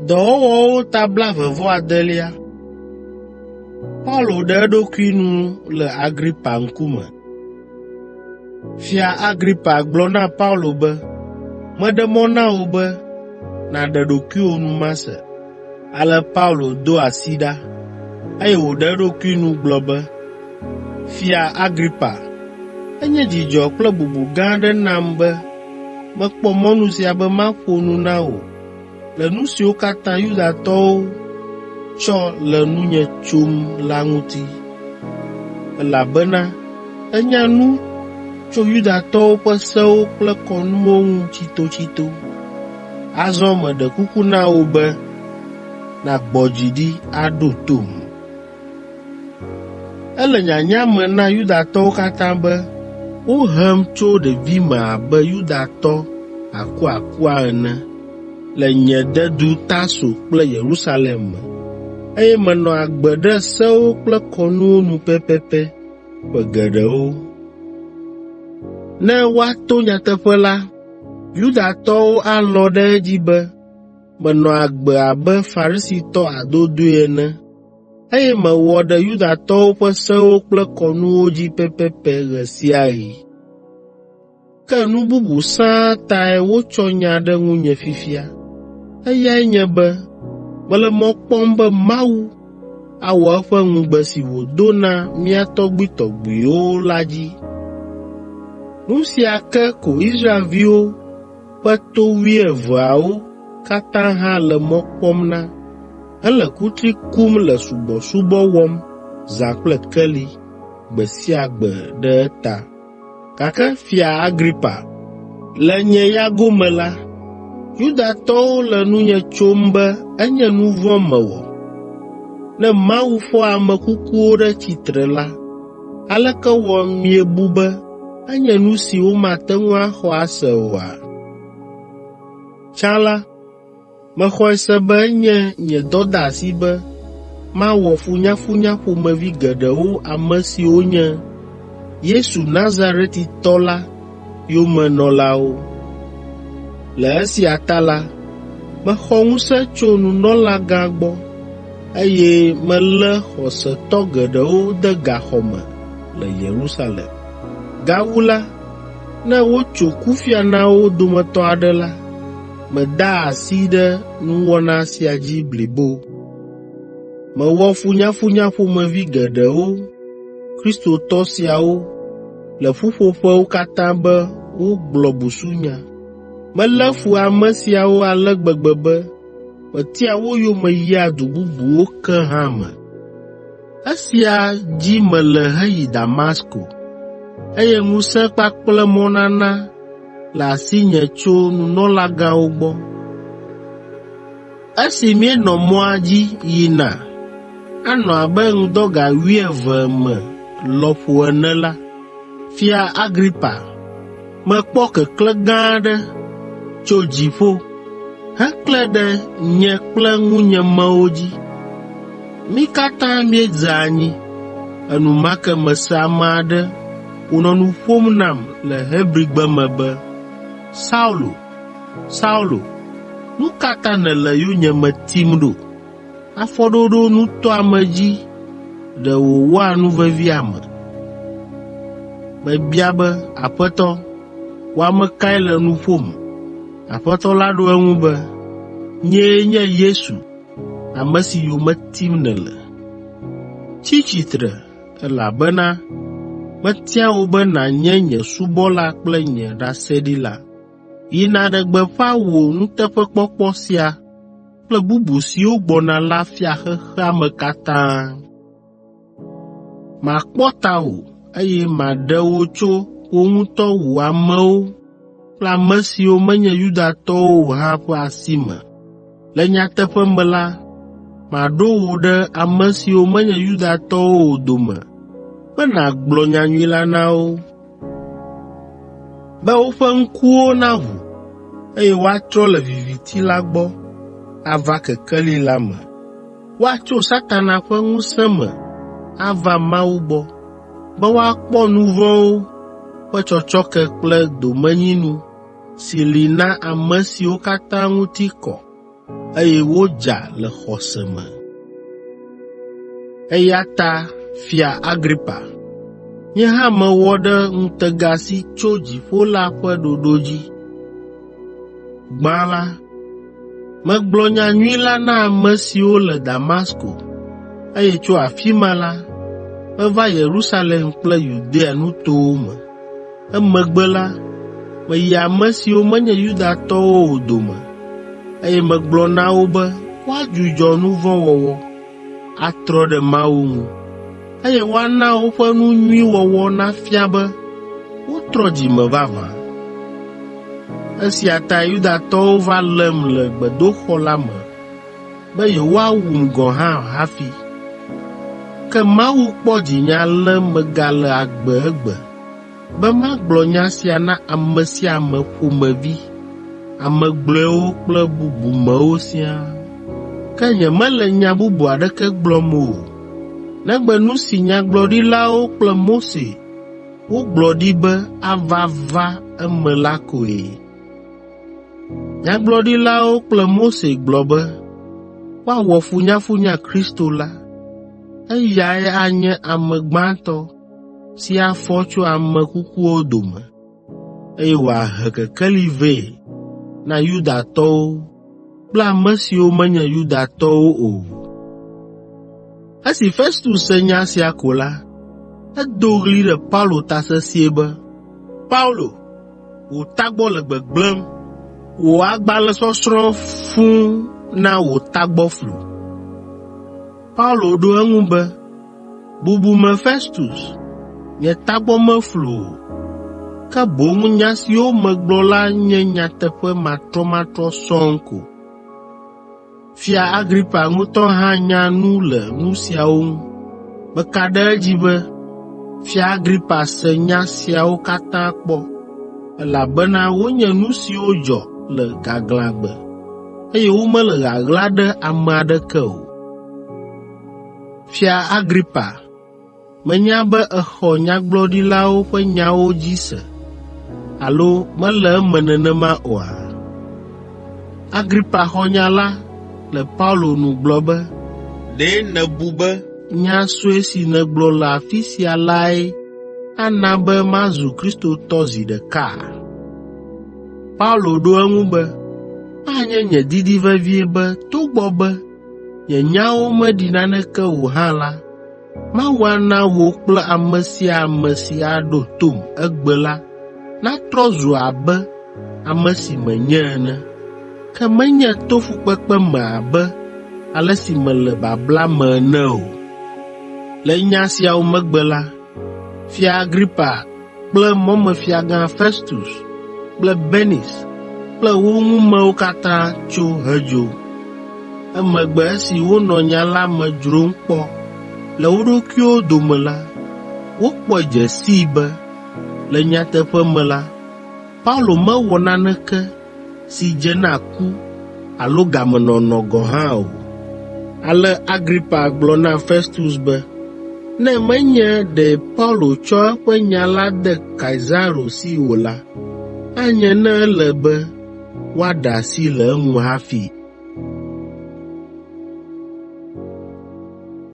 Dɔwɔwɔwo ta blaeve-vɔ-adelia. Paulo ɖe eɖokui nu le Agripa ŋkume. Fia Agripa gblɔ na Paulo be, “Meɖe mɔ na wò be nàɖe ɖokuiwò nu mase.” Ale Paulo do asi ɖa, eye wòɖe eɖokui nu gblɔ be, “Fia Agripa, enye dzidzɔ kple bubu gã aɖe nam be mekpɔ mɔnu sia be maƒo nu na wò le nu siwo katã Yudatɔwo tsɔ le nunye tsom la ŋuti, elabena ènya nu tso Yudatɔwo ƒe sewo kple kɔnuwo ŋu tsitotsito. Azɔ meɖe kuku na wò be nàgbɔ dzi ɖi aɖo tom. Ele nyanya me na Yudatɔwo katã be wohem tso ɖevime abe Yudatɔ akuakua ene le nye dedu Tarso kple Yerusalem me, eye menɔ agbe ɖe sewo kple kɔnuwo nu pɛpɛpɛ ƒe geɖewo. Ne woato nyateƒe la, Yudatɔwo alɔ̃ ɖe edzi be menɔ agbe abe Farisitɔ adodoe ene, eye mewɔ ɖe Yudatɔwo ƒe sewo kple kɔnuwo dzi pɛpɛpɛ ɣe sia ɣi. Ke nu bubu sãa tae wotsɔ nya ɖe ŋunye fifia. Eyae nye be mele mɔ kpɔm be Mawu awɔ eƒe ŋugbe si wòdo na mía tɔgbuitɔgbuiwo la dzi. Nu sia ke ko Israelviwo ƒe to wuieveawo katã hã le mɔ kpɔm na hele kutri kum le subɔsubɔ wɔm zã kple keli gbe sia gbe ɖe eta. Gake Fia Agripa, le nye ya gome la, Yudatɔwo le nunye tsom be enye nu vɔ̃ mewɔ. Ne Mawu fɔ ame kukuwo ɖe tsitre la, aleke wɔ miebu be enye nu si womate ŋu axɔ ase oa? Tsã la, mexɔe se be enye nye dɔdeasi be mawɔ funyafunya ƒomevi geɖewo ame siwo nye Yesu Nazaretitɔ la yomenɔlawo. Le esia ta la, mexɔ ŋusẽ tso nunɔlagã gbɔ, eye melé xɔsetɔ geɖewo de gaxɔ me le Yerusalem. Gawu la, ne wotso kufia na wo dometɔ aɖe la, medaa asi ɖe nuwɔna sia dzi blibo. Mewɔ funyafunya ƒomevi geɖewo Kristotɔ siawo le ƒuƒoƒewo katã be wogblɔ busunya. Melé fu ame siawo ale gbegbe be metia wo yome yia du bubuwo ke hã me. Esia dzi mele heyi Damasko, eye ŋusẽ kpakple mɔnana le asinye tso nunɔlagãwo gbɔ. Esi míenɔ mɔa dzi yina, anɔ abe ŋdɔ ga wuieve me lɔƒo ene la, Fia Agripa, mekpɔ keklẽ gã aɖe tso dziƒo heklẽ ɖe nye kple ŋunyemewo dzi. Mí katã míedze anyi. Enumake mese ame aɖe wònɔ nu ƒom nam le Hebrigbe me be, ‘Saulo, Saulo, nu ka ta nèle yonyeme tim ɖo? Afɔɖoɖo nutɔame dzi ɖe wòwɔa nu vevi ame.’ Mebia be, ‘Aƒetɔ, wò ame kae le nu ƒom?’ Aƒetɔ la ɖo eŋu be, ‘Nyee nye Yesu, ame si yome tim nèle. Tsi tsitre, elabena metia wò be nànye nye subɔla kple nye ɖaseɖila. Yi nàɖe gbeƒã wò nuteƒekpɔkpɔ sia kple bubu siwo gbɔna la fia xexea me katã. Makpɔ tawò, eye maɖe wò tso wò ŋutɔ wò amewo kple ame siwo menye Yudatɔwo o hã ƒe asi me. Le nyateƒe me la, maɖo wò ɖe ame siwo menye Yudatɔwo o dome be nàgblɔ nyanyui la na wo, be woƒe ŋkuwo naʋu, eye woatrɔ le viviti la gbɔ ava kekeli la me, woatso Satana ƒe ŋusẽ me ava Mawu gbɔ, be woakpɔ nu vɔ̃wo ƒe tsɔtsɔke kple domenyinu si li na ame siwo katã ŋuti kɔ. eye wodza le xɔse me. Eya ta Fia Agripa, nye hã mewɔ ɖe ŋutega si tso dziƒo la ƒe ɖoɖo dzi. Gbã la, megblɔ nyanyui la na ame siwo le Damasko, eye tso afi ma la, meva Yerusalem kple Yudea nutowo me. Emegbe la, meyi ame siwo menye Yudatɔwo o dome, eye megblɔ na wo be woadzudzɔ nu vɔ̃ wɔwɔ, atrɔ ɖe Mawu ŋu, eye woana woƒe nu nyui wɔwɔ nafia be wotrɔ dzi me vavã. Esia tae Yudatɔwo va lém le gbedoxɔ la me be yewoawum gɔ̃ hã hafi. Ke Mawu kpɔ dzinye ale megale agbe egbe be magblɔ nya sia na ame sia ame ƒomevi, ame gblɔewo kple bubumewo siaa. Ke nyemele nya bubu aɖeke gblɔm o, negbe nu si nyagblɔɖilawo kple Mose wogblɔ ɖi be ava va eme la koe. Nyagblɔɖilawo kple Mose gblɔ be woawɔ funyafunya Kristo la, eyae anye ame gbãtɔ si afɔ tso ame kukuwo dome, eye wòahe kekeli vɛ na Yudatɔwo kple ame siwo menye Yudatɔwo o.” Esi Festus se nya sia ko la, edo ɣli ɖe Paulo ta sesĩe be, “Paulo, wò tagbɔ le gbegblẽm! Wò agbalẽsɔsrɔ̃ fũu na wò tagbɔ flu.” Paulo ɖo eŋu be, “Bubume Festus, nye tagbɔ meflu o, ke boŋ nya siwo megblɔ la nye nyateƒe matrɔmatrɔ sɔŋ ko. Fia Agripa ŋutɔ hã nya nu le nu siawo ŋu. Meka ɖe edzi be Fia Agripa se nya siawo katã kpɔ, elabena wonye nu siwo dzɔ le gaglãgbe, eye womele ɣaɣla ɖe ame aɖeke o. Fia Agripa, menya be èxɔ nyagblɔɖilawo ƒe nyawo dzi se, alo mele eme nenema oa?” Agripa xɔ nya la le Paulo nu gblɔ be, “Ɖe nèbu be nya sue si nègblɔ le afi sia lae ana be mazu Kristotɔ zi ɖeka?” Paulo ɖo eŋu be, “Anye nye didi vevie be togbɔ be nye nyawo meɖi naneke o hã la, Mawu ana wò kple ame sia ame si aɖo tom egbe la natrɔ zu abe ame si menye ene, ke menye to fukpekpe me abe ale si mele babla me ene o.” Le nya siawo megbe la, Fia Agripa kple Mɔmefiagã Festus kple Benis kple wo ŋumewo katã tso hedzo. Emegbe esi wonɔ nya la me dzrom kpɔ le wo ɖokuiwo dome la, wokpɔe dze sii be, le nyateƒe me la, Paulo mewɔ naneke si dze na ku alo gamenɔnɔ gɔ̃ hã o. Ale Agripa gblɔ na Festus be, “Ne menye ɖe Paulo tsɔ eƒe nya la de Kaisaro si o la, anye ne ele be woaɖe asi le eŋu hafi.”